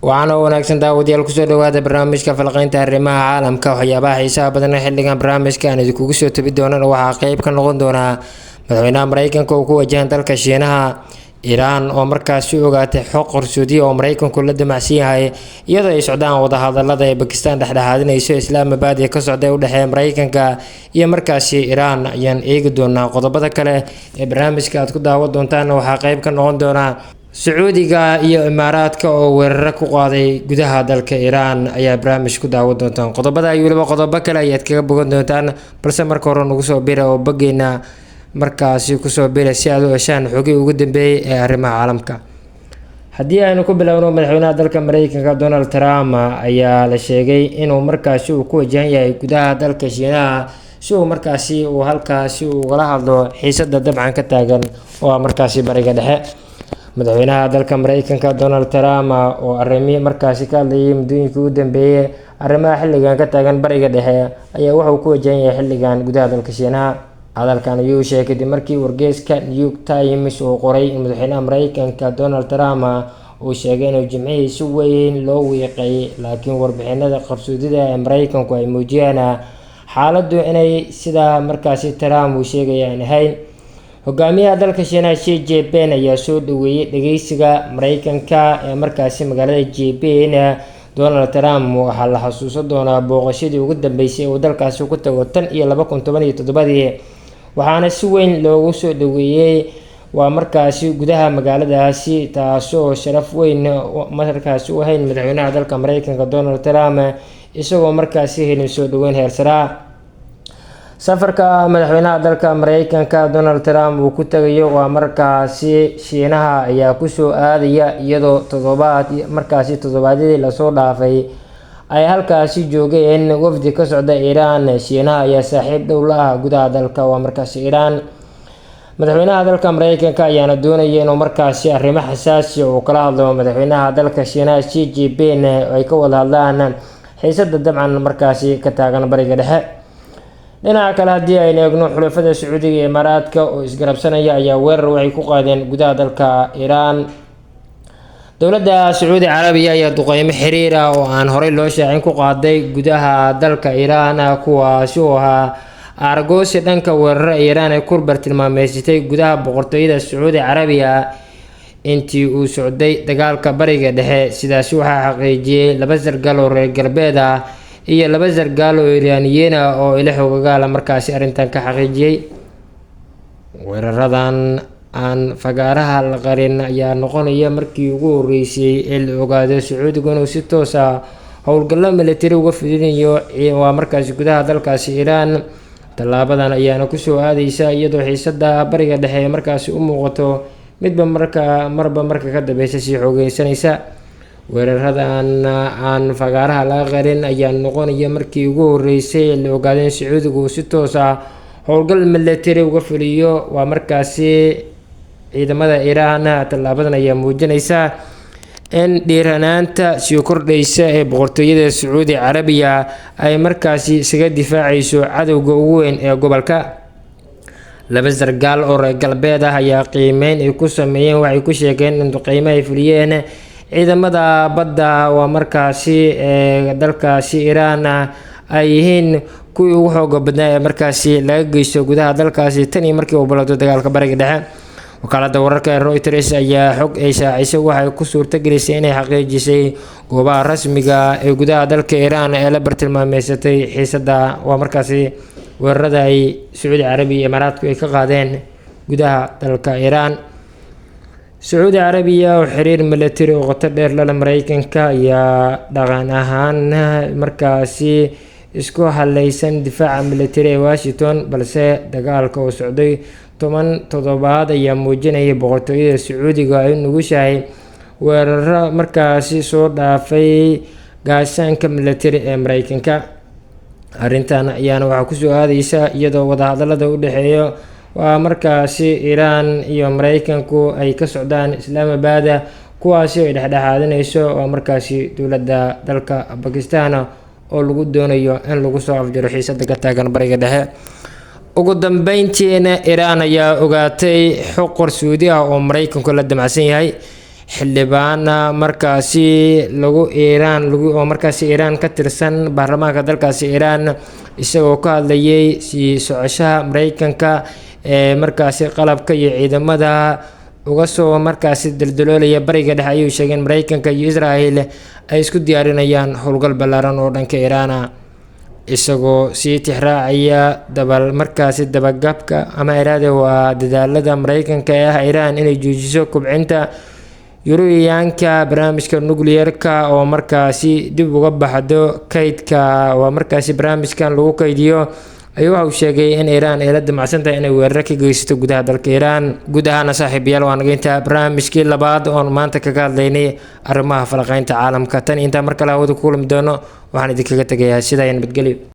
Waxaana wanaagsan daawadayaal, kusoo dhawaada barnaamijka falqeynta arrimaha caalamka. Waxyaabaha xiisaha badan ee xilligan barnaamijka aan idinkugu soo tabi doonana waxaa qeyb ka noqon doonaa madaxweynaha Mareykanka oo ku wajahan dalka Shiinaha, Iiraan oo markaasi ogaatay xog qarsoodiya oo Mareykanku la damacsan yahay, iyadoo ay socdaan wadahadalada ee Bakistan dhexdhexaadinayso Islaamabad ee ka socda u dhexeeya Mareykanka iyo markaasi Iiraan ayaan eegi doonaa. Qodobada kale ee barnaamijka aad ku daawan doontaan waxaa qeyb ka noqon doonaa Sacuudiga iyo Imaaraadka oo weeraro ku qaaday gudaha dalka Iiraan ayaa barnaamij ku daawan doontaan. Qodobada iyo weliba qodobo kale ayaad kaga bogan doontaan, balse marka hore nagu soo bira oo baggeena markaasi kusoo bira si aad u heshaan xogii ugu dambeeyay ee arrimaha caalamka. Haddii aynu ku bilowno, madaxweynaha dalka Mareykanka Donald Trump ayaa la sheegay inuu markaasi uu ku wajahan yahay gudaha dalka Shiinaha si uu markaasi uu halkaasi ugala hadlo xiisada dabcan ka taagan oo ah markaasi Bariga Dhexe. Madaxweynaha dalka Mareykanka Donald Trump oo arrimi markaasi ka hadlayay muddooyinkii ugu dambeeyay arrimaha xilligan ka taagan Bariga Dhexe ayaa wuxuu ku wajahan yahay xilligan gudaha dalka Shiinaha. Hadalkan ayuu sheegay kadib markii wargeyska New York Times uu qoray in madaxweynaha Mareykanka Donald Trump uu sheegay inuu Jimcihii si weyn loo wiiqay, laakiin warbixinada qarsoodida ee Mareykanku ay muujiyaan xaaladdu inay sidaa markaasi Trump uu sheegaya aan ahayn. Hogaamiyaha dalka Shiinaha Xi Jinping ayaa soo dhaweeyay dhageysiga Mareykanka ee markaasi magaalada Jinping. Donald Trump waxaa la xasuusan doonaa booqashadii ugu dambeysay uu dalkaasi ku tago tan iyo 2017-dii, waxaana si weyn loogu soo dhaweeyey waa markaasi gudaha magaaladaasi, taasoo sharaf weyn markaasi u ahayn madaxweynaha dalka Mareykanka Donald Trump, isagoo markaasi helin soo dhaweyn heersaraa. Safarka madaxweynaha dalka Mareykanka Donald Trump uu ku tagayo waa markaasi Shiinaha ayaa kusoo aadaya iyadoo toddobaad markaasi toddobaadyadii lasoo dhaafay ay halkaasi joogeen wafdi ka socda Iiraan. Shiinaha ayaa saaxiib dhow la ah gudaha dalka waa markaasi Iiraan. Madaxweynaha dalka Mareykanka ayaana doonaya inuu markaasi arrimo xasaasi uu kala hadlo madaxweynaha dalka Shiinaha Xi Jinping, ay ka wada hadlaan xiisada dabcan markaasi ka taagan Bariga Dhexe. Dhinaca kale, haddii aynu eegno, xulafada Sacuudiga iyo Imaaraadka oo isgarabsanaya ayaa weerar waxay ku qaadeen gudaha dalka Iiraan. Dowladda Sacuudi Carabiya ayaa duqeymo xiriir ah oo aan horey loo shaacin ku qaaday gudaha dalka Iiraan, kuwaasi oo ahaa aargoosi dhanka weeraro Iiraan ay ku bartilmaameysatay gudaha boqortooyada Sacuudi Carabiya intii uu socday dagaalka Bariga Dhexe. Sidaasi waxaa xaqiijiyey laba sargaal oo reer galbeed ah iyo laba sargaal oo Iiraaniyiin ah oo ilo xogagaala markaasi arrintan ka xaqiijiyey. Weeraradan aan fagaaraha la qarin ayaa noqonaya markii ugu horeysay ee la ogaado Sacuudigu inuu si toos ah howlgallo militari uga fidinayo waa markaasi gudaha dalkaasi Iiraan. Tallaabadan ayaana kusoo aadeysa iyadoo xiisada Bariga Dhexe ee markaasi u muuqato midba marka marba marka ka dambeysa sii xoogeysanaysa. Weeraradan aan fagaaraha laga qarin ayaa noqonaya markii ugu horeysay ee la ogaaday in Sacuudigu uu si toos ah howlgal militari uga fuliyo waa markaasi ciidamada Iiraan. Tallaabadan ayaa muujinaysa in dhiiranaanta sii kordhaysa ee boqortooyada Sacuudi Carabiya ay markaasi isaga difaacayso cadowga ugu weyn ee gobolka. Laba sargaal oo reer galbeed ah ayaa qiimeyn ay ku sameeyeen waxay ku sheegeen in duqeymo ay fuliyeen ciidamada badda waa markaasi ee dalkaasi Iiraan ay yihiin kuwii ugu xooga badnaa ee markaasi laga geysto gudaha dalkaasi tan iyo markii uu bilowday dagaalka Bariga Dhexe. Wakaalada wararka ee Reuters ayaa xog ay shaacisay waxay ku suurtagelisay inay xaqiijisay goobaha rasmiga ee gudaha dalka Iiraan ee la bartilmaameysatay xiisada waa markaasi weerarada ay Sacuudi Carabiya iyo Imaaraadku ay ka qaadeen gudaha dalka Iiraan. Sacuudi Carabiya oo xiriir militari oo qoto dheer lala Mareykanka ayaa dhaqan ahaan markaasi isku haleysan difaaca militari ee Washington, balse dagaalka oo socday 10 toddobaad ayaa muujinayay boqortooyada Sacuudiga ay nugushahay weeraro markaasi soo dhaafay gaashaanka militari ee Mareykanka. Arrintan ayaana waxaa kusoo aadeysa iyadoo wadahadalada u dhexeeya waa markaasi Iiraan iyo Mareykanku ay ka socdaan Islaamabad, kuwaasi ay dhexdhexaadinayso waa markaasi dowladda dalka Bakistan, oo lagu doonayo in lagu soo afjaro xiisada ka taagan Bariga Dhexe. Ugu dambeyntiina, Iiraan ayaa ogaatay xog qarsoodi ah oo Mareykanku la damacsan yahay. Xildhibaan markaasi lagu Iiraan oo markaasi Iiraan ka tirsan baarlamaanka dalkaasi Iiraan, isagoo ka hadlayay sii socoshaha Mareykanka ee markaasi qalabka iyo ciidamada uga soo markaasi daldaloolaya Bariga Dhexe, ayuu sheegay in Mareykanka iyo Israel ay isku diyaarinayaan howlgal ballaaran oo dhanka Iiraana. Isagoo sii tixraacaya dabal markaasi dabagabka ama iraade waa dadaalada Mareykanka ee ah Iiraan inay joojiso kubcinta yuraniyanka barnaamijka nuclear-ka oo markaasi dib uga baxdo kaydka waa markaasi barnaamijkan lagu kaydiyo, ayuu waxa uu sheegay in Iiraan ay la damacsan tahay inay weeraro ka geysato gudaha dalka Iiraan. Guud ahaana, saaxiibayaal, waa naga intaa barnaamijkii labaad oon maanta kaga hadlaynay arrimaha falaqeynta caalamka. Tan intaa mar kale hawada ku kulmi doono, waxaan idinkaga tegayaa sidaa iyo nabadgelyo.